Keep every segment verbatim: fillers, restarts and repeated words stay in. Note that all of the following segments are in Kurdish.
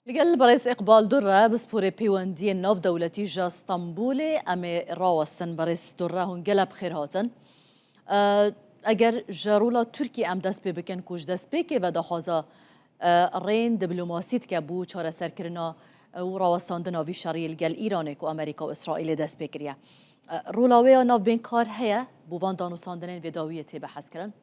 Li gel berêz Îqbal Durre, pisporê peywendiyên navdewletî ji Stenbolê, em ê rawestin. Berêz Durre, hûn gelek bi xêr hatin. E, eger ji rola Tirkiyê em dest pê bikin ku ji destpêkê ve daxwaza, e, rên diplomasî dike bo çareserkirina, e, û rawestandina vî şeriyê li gel Îranê ku Amerîka û Îsraîlê dest pê kiriye. E, rola wê ya navbênkar heye bo van danûstandinên vê dawiyê tê behezkirin?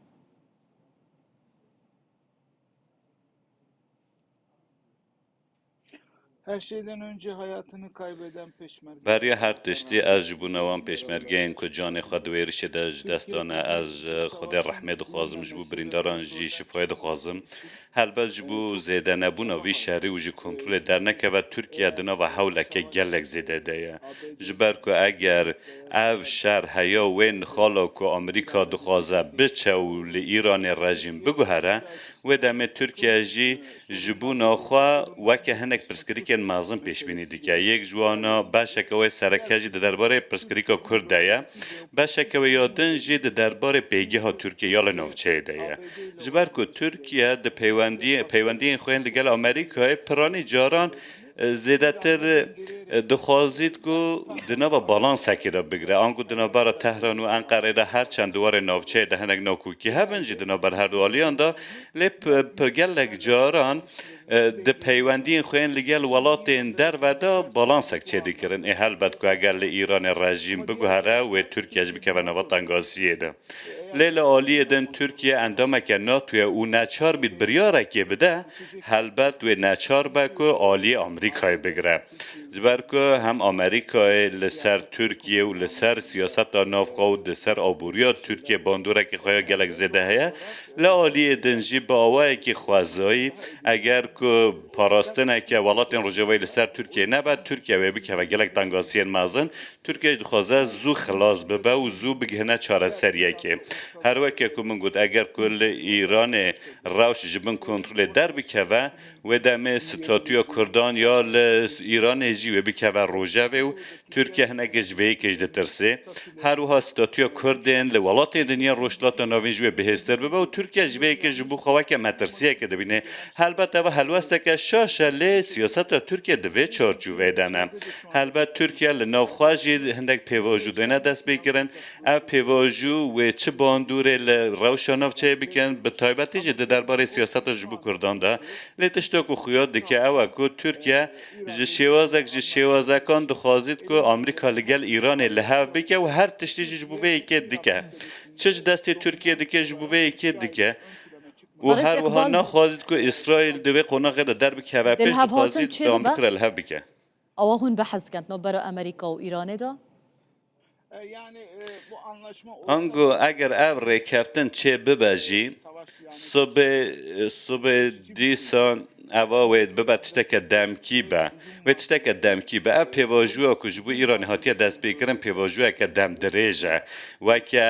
Her şeyden önce hayatını kaybeden peşmerge. Beriya her tiştî ez ji bona wan pêşmergeyên ku canê xwe di wê êrişê de ji dest dane, ez ji Xwedê rehmê dixwazim, ji bo birîndaran jî şifayê dixwazim. Helbet ji bo zêdenebûna vî şerî û ji kontrolê dernekeve, Tirkiye di nava hewleke gelek zêde de ye. Ji ber ku eger ev şer heya wê nixala ku Amerîka dixwaze biçe û li Îranê rejîm biguhere, wê demê Tirkiye jî ji bona xwe weke hinek pirsgirêkên mezin pêşbînî dike. Yek ji wana beşeke wê sereke jî di derbarê pirsgirêka Kurd de ye. Beşeke wê ya din jî di derbarê pêgeha Tirkiye ya li navçeyê de ye. Ji ber ku Tirkiye di peywendiyê, peywendiyên xwe yên li gel Amerîkayê piranî caran, e, zêdetir, e, dixwazît ku di nava balansekê de bigire. Anku di navbera Tehran û Enqerê de her çend di warê navçeyê de hinek nakokî hebin jî di navber her du aliyan de, lê p-, p-, gelek caran, e, di peywendiyên xwe yên li gel welatên derve de balansek çêdikirin. Ê helbet ku eger li Îranê rejîm biguhere, wê Tirkiye jî bikeve nava tengasiyê de. Lê li aliyê din Tirkiye endameke NATO ye û neçar bît biryarekê bide, helbet wê neçar be ku aliyê Amerîkayê bigire. Ji ber ku hem Amerîkayê li ser Tirkiye û li ser siyaseta navxwe û di ser aboriya Tirkiye bandoreke xwe ya gelek zêde heye, li aliyê din jî bi awayekî xwezayî, eger ku parastineke welatên Rojavayê li ser Tirkiye nebe, Tirkiye wê bikeve gelek tengasiyên mezin. Tirkiye jî dixwaze zû xilas bibe û zû bigihine çareseriyekê. Her weke ku min got, eger ku li Îranê rewş ji bin kontrolê derbikeve, wê demê statûya Kurdan ya li Îranê jî wê bikeve rojevê û Tirkiye hinekê ji vê yekê jî ditirsê. Her wiha statûya Kurdên li welatên din yên Rojhilata Navîn ji wê bihêztir bibe û Tirkiye ji vê yekê ji bo xwe weke metirsiyeke dibîne. Helbet ev helwesteke şaş e, lê siyaseta Tirkiye di vê çarçoveyê de ne. Helbet Tirkiye li nav xwe jî hindek pêvajo dayne destpêkirin. Ev pêvajo wê çi bandorê li rewşa navçeyê bikin, bi taybetî jî di derbarê siyaseta ji bo Kurdan de. Lê tişta ku xuya dike ew e ku Tirkiye ji şêwazek ji şêwazekan dixwazît ku Amerîka li gel Îranê li hev bike û her tiştî jî ji bo vê yekê dike. Çi ji destê Tirkiye dike, ji bo vê yekê dike. Û her wiha naxwazît ku Îsraîl di vê qonaxê de derbikeve. Pêş dixwazît dewam bikire li hev bike. Awa hûn behs dikin navbera Amerîka û Îranê de? Ango, eger ev rêkeftin çê bibe jî, sibê, sibê dîsan eva wê bibe tişteke demkî be. Wê tişteke demkî be. Ev pêvajoya ku ji bo Îranê hatiye destpêkirin, pêvajoyeke demdirêj e. Weke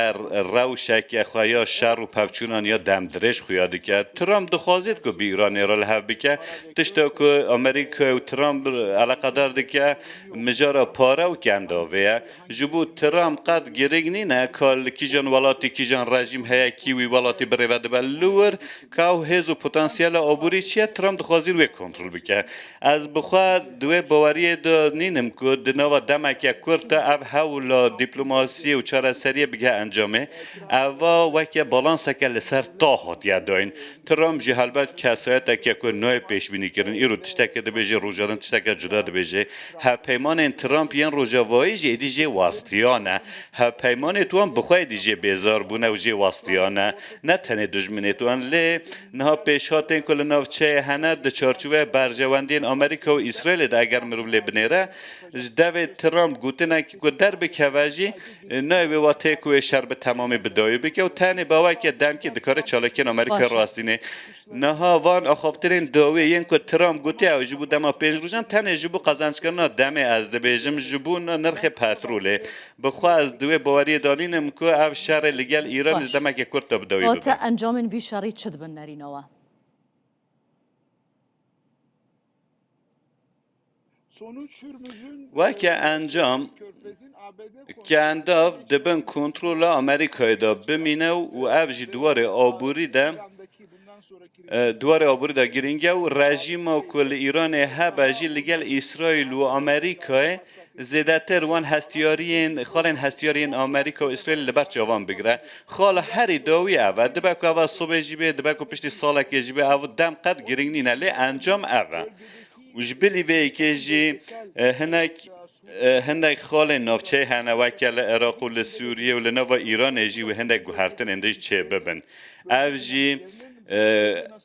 rewşeke xwe ya şer û pevçûnan ya demdirêj xuya dike. Trump dixwazît ku bi Îranê re li hev bike. Tişta ku Amerîka û Trump eleqedar dike, mijara pare û kendavê ye. Ji bo Trump qet girîng nîne ka li kîjan welatî kîjan rejîm heye, kî wî welatî birêve dibe. Li wir ka ew hêz û potansiyela aborî çi ye, Trump dixwazî wê kontrol bike. Ez bi xwe di wê baweriyê de nînim ku di nava demeke kurt de ev hewla dîplomasiyê û çareseriyê bighe encamê. Eva weke balanseke li ser ta hatiye dayîn. Trump jî helbet kesayeteke ku nayê pêşbînîkirin. Îro tişteke dibêje, roja din tişteke cuda dibêje. Hevpeymanên Trump yên Rojavayî jî êdî jê westiya ne. Hevpeymanê wan bi xwe êdî jê bêzar bûne û jê westiya ne. Ne tenê dijminê wan, lê niha pêşhatên ku li navçeyê hene di çarçoveya berjewendiyên Amerîka û Îsraîlê de eger mirov lê binêre, ji devê Trump gotinekî ku derbikeve jî, nayê wê wateyê ku wê şer bi temamî bi dawî bike û tenê bi awayeke demkî dikare çalakiyên Amerîkayê rastîne. Niha van axaftinên dawî yên ku Trump gotiye ew ji bo dema pênc rojan, tenê ji bo qezenckirina demê, ez dibêjim, ji bo nirxê petrolê. Bi xwe ez di wê baweriyê de nînim ku ev şerê li gel Îranê di demeke kurt de bi dawî bibe. Hate encamên vî şerî çi dibin nerîna we? Weke encam, Kendav di bin kontrola Amerîkayê de bimîne û ev jî di warê aborî de, e, di warê aborî de girîng e û rejîma ku li Îranê hebe jî li gel Îsraîl û Amerîkayê zêdetir wan hestiyariyên, xalên hestiyariyên Amerîka û Îsraîl li ber çavan bigire. Xala herî dawî ev e. Dibe ku eva sibê jî bê, dibe ku piştî salekê jî bê, ev dem qet girîng nîne. Lê encam ev e. Û ji bilî vê yekê jî, e, hinek, e, hinek xalên navçeyê hene, weke li Iraq û li Sûriyê û li nava Îranê jî wê hinek guhertinên din jî çêbibin. Ev jî, e,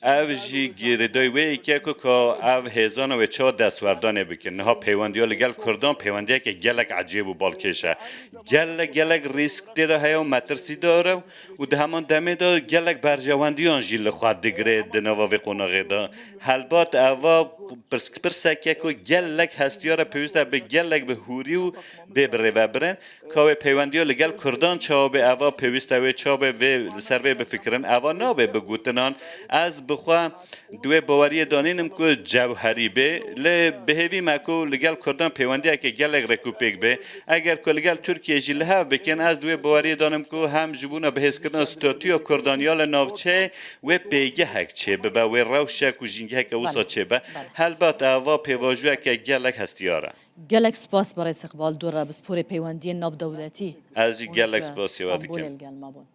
ev jî girêdayî wê yekê ku ka ev hêzana wê çawa destwerdanê bikin. Niha peywendiya li gel Kurdan peywendiyeke gelek ecêb û balkêş e. Gelek, gelek rîsk tê de heye û metirsîdar e û di heman demê de gelek berjewendiyan jî li xwe digire di nava vê qonaxê de. Helbat eva pirs-, pirseke ku gelek hestiyar e, pêwîst e bi gelek bi hûrî û bê birêvebirin. Ka wê peywendiya li gel Kurdan çawa bê, eva pêwîst e wê çawa bê, vê, li ser vê bifikirin. Eva nabe bi gotinan. Ez bi xwe di wê baweriyê de nînim ku cewherî bê. Lê bi hêvî me ku li gel Kurdan peywendiyeke gelek rêkûpêk bê. Eger ku li gel Tirkiyê jî li hev bikin, ez di wê baweriyê de nim ku hem ji bona bihêzkirina statûya Kurdan ya li navçeyê wê pêgehek çêbibe, wê rewşek û jîngeheke wisa Belê. çêbe. Belê. Helbet eva pêvajoyeke gelek hestiyar e. Gelek spas, Birêz Iqbal Dûre, pisporê peywendiyên navdewletî. Ez jî Hûn gelek ji spasiya we Stenbolê dikim. Li gel me bûn.